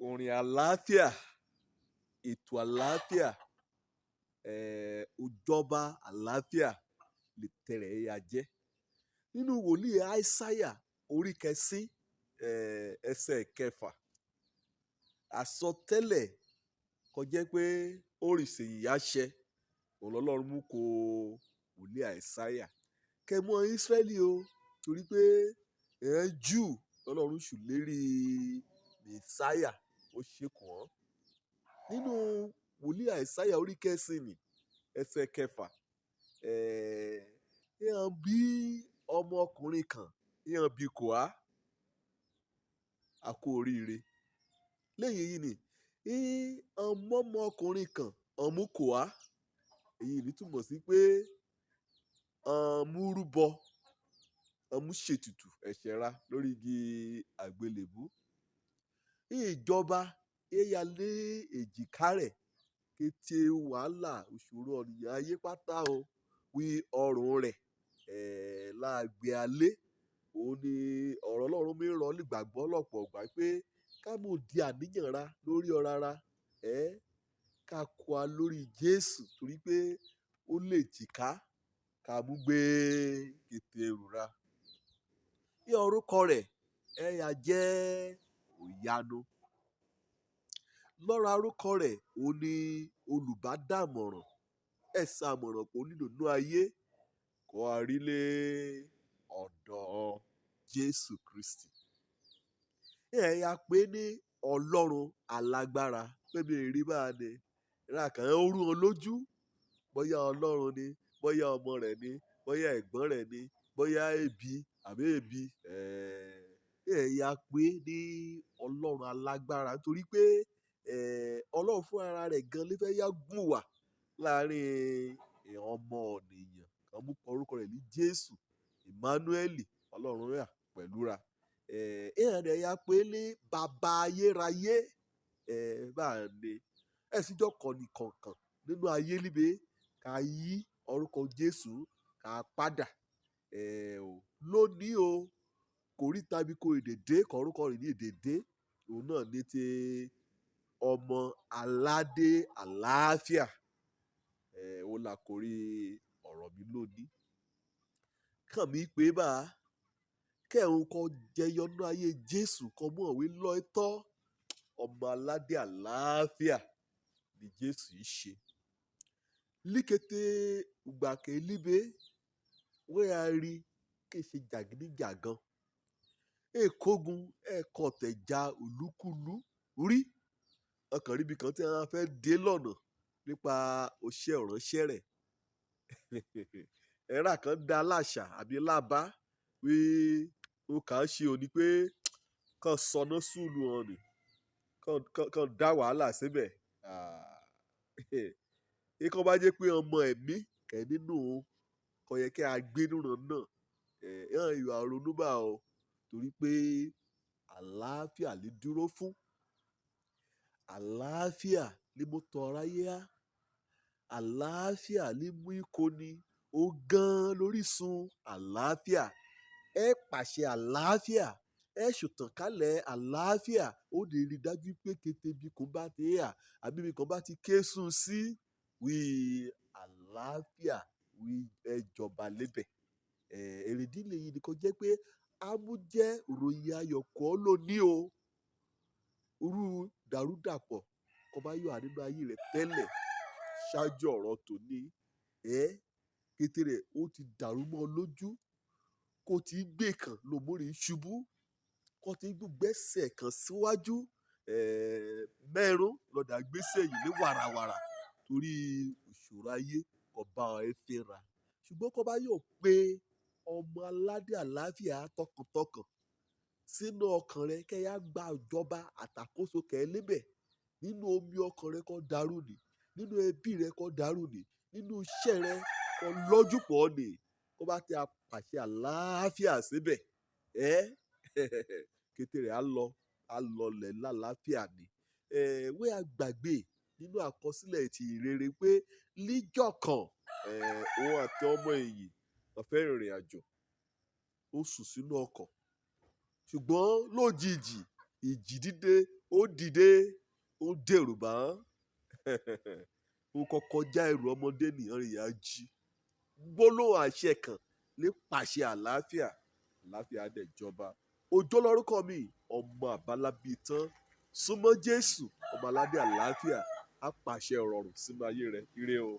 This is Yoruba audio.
Orin àlàáfíà, ètò àlàáfíà, ìjọba àlàáfíà lè tẹ̀rẹ̀ ẹ̀yà jẹ́. Nínú wòlíì Aísáyà orí kẹsín, ẹsẹ̀ kẹfà, àsọtẹ́lẹ̀ kó jẹ́ pé ó rìsèyìn yáṣẹ, òun lọ́lọ́run mú kó wòlíì Aísáyà. Kẹ́ mọ́ Ísírẹ́lì o, torí pé ìran Júù lọ́lọ́run ṣùlérí Mèsáyà ó ṣekùn wọ́n. Nínú wòlíì Aísáyà orí kẹsìn ní ẹsẹ̀ kẹfà, ìhàn bí ọmọkùnrin kan, ìhàn bí kò á, a kú oríire. Lẹ́yìn èyí ni, ìhàn mọ́mọkùnrin kan, ọmú kò á. Èyí ní túmọ̀ sí pé ọmú rúbọ, ọmú ṣètùtù ẹ̀ṣẹ̀ ra lórí igi àgbélébú. Ìjọba éya lé èjìká rẹ̀ kété wàhálà ìṣòro ọ̀nìyàn ayé pátá o wí ọrùn rẹ̀ láàgbé alé. Òun ni ọ̀rọ̀ Ọlọ́run mi rọ̀ nígbàgbọ́ lọ́pọ̀ ìgbà pé ká mú di àníyàn ra lórí ọ̀rọ̀ ara, ká kó a lórí Jésù torí pé ó lè jìká ká mú gbé kété ẹrù ra. Ní orúkọ rẹ̀, ẹ̀yà jẹ́ òyanu. Lọ́ra orúkọ rẹ̀, òun ni olùbádámọ̀ràn. Ẹ̀sà àmọ̀ràn kò nílò nínú ayé kó a rí lé ọ̀dọ̀ Jésù Kristi. Ẹ̀yà pé ní Ọlọ́run alágbára pé mi rí bá a ní. Ìran kan ó rú wọn lójú. Bóyá Ọlọ́run ni, bóyá ọmọ rẹ̀ ni, bóyá ẹ̀gbọ́n rẹ̀ ni, bóyá ẹbí àbí ẹbí. Ẹ̀yà pé ní Ọlọ́run alágbára torí pé Ọlọ́run fún ara rẹ̀ gan ló fẹ́ yá gùn wà láàárín ìran ọmọ ènìyàn. Kan mú orúkọ rẹ̀ ní Jésù, Emmanuel, Ọlọ́run wà pẹ̀lú ra. Ìhàn rẹ̀ ya pé ní baba ayérayé, bá a ní. Ẹ sì jọ kọ́ni kọ̀ọ̀kan nínú ayé níbí ká yí orúkọ Jésù ká padà. Ò lónìí o, kò rí tàbí kò èdèdé, kọ orúkọ rẹ̀ ní èdèdé. Òun náà ní ti ọmọ aládé àlàáfíà. Òun là kò rí ọ̀rọ̀ mi lónìí. Kàn mí pé bá kẹ́hìn kó jẹyọ nínú ayé Jésù kó mú òwe lọ́tọ́ ọmọ aládé àlàáfíà ni Jésù yìí ṣe. Líkété ìgbà kẹ́líbé wọ́n á rí kí ṣe jàgídíjàgan. Èkógun ẹ̀kọ́ tẹ̀já olúkúlù rí. Ọkàn ríbi kan tí wọ́n fẹ́ dé lọ́nà nípa òṣè ìránṣẹ́ rẹ̀. Ẹ̀rà kan dá láṣà àbí lábá wí ó kà á ṣe òní pé kàn sọná sùlù wọn ni, kàn dá wàhálà síbẹ̀. Ikọ́ bá jẹ́ pé ọmọ ẹ̀mí kẹ̀ nínú kò yẹ kí a gbé nínú náà. Ìhàn ìwà ronú bá o torí pé àlàáfíà lè dúró fún. Àlàáfíà lè mú tọ aráyé á. Àlàáfíà lè mú ìkóni ó gan lórísun àlàáfíà. Ẹ pàṣẹ àlàáfíà, ẹ ṣètànkálẹ̀ àlàáfíà. Ó lè rí dájú pé kété bí kò bá ti hà àbí bí kò bá ti ké sùn sí wí àlàáfíà wí ẹ jọba lébẹ̀. Èrèdí lèyí ni kó jẹ́ pé a mú jẹ́ ìròyìn ayọ̀ kọ́ lónìí o. Irú dàrúdàpọ̀ kó bá yọ nínú ayé rẹ̀ tẹ́lẹ̀ ṣáájú ọ̀rọ̀ tòní. Kété rẹ̀ ó ti dàrú mọ́ ọ lójú, kó ti gbé kan ló mórí ṣubú, kó ti gbẹ́sẹ̀ kan síwájú, mẹ́rún lọ́dà gbèsè yìí ní wàràwàrà torí ìṣòro ayé kò bá ẹ fínra. Ṣùgbọ́n kó bá yọ̀ pé ọmọ aládé àlàáfíà tọkàntọkàn sínú ọkàn rẹ kẹ́ yá gba ìjọba àtàkóso kẹ́ lébẹ̀. Nínú omi ọkàn rẹ kó dàrú ni, nínú ẹbí rẹ kó dàrú ni, nínú iṣẹ́ rẹ kó lọ́jú pọ̀ ni. Kó bá ti pàṣẹ àlàáfíà síbẹ̀, kété rẹ̀ á lọ, á lọlẹ̀ lálàáfíà ni. Wé a gbàgbé nínú àkọsílẹ̀ ti ìrere pé líjọ́ kan, òun àti ọmọ ẹ̀yìn wọ́n fẹ́ rìnrìn àjò. Ó sùn sínú ọkọ̀. Ṣùgbọ́n lójijì ìjì dídé Ó dìde, ó dẹ̀rù bá ó kọ́kọ́ já ẹrù ọmọdé nìyẹn rìn á jí. Gbólóhùn àṣẹ kan lè pàṣẹ àlàáfíà, àlàáfíà á dẹ̀ jọba. Òjó lórúkọ mi, ọmọ àbálábí tán. Súnmọ́ Jésù, ọmọ aládé àlàáfíà, á pàṣẹ ìrọ̀rùn sínú ayé rẹ. Ire o.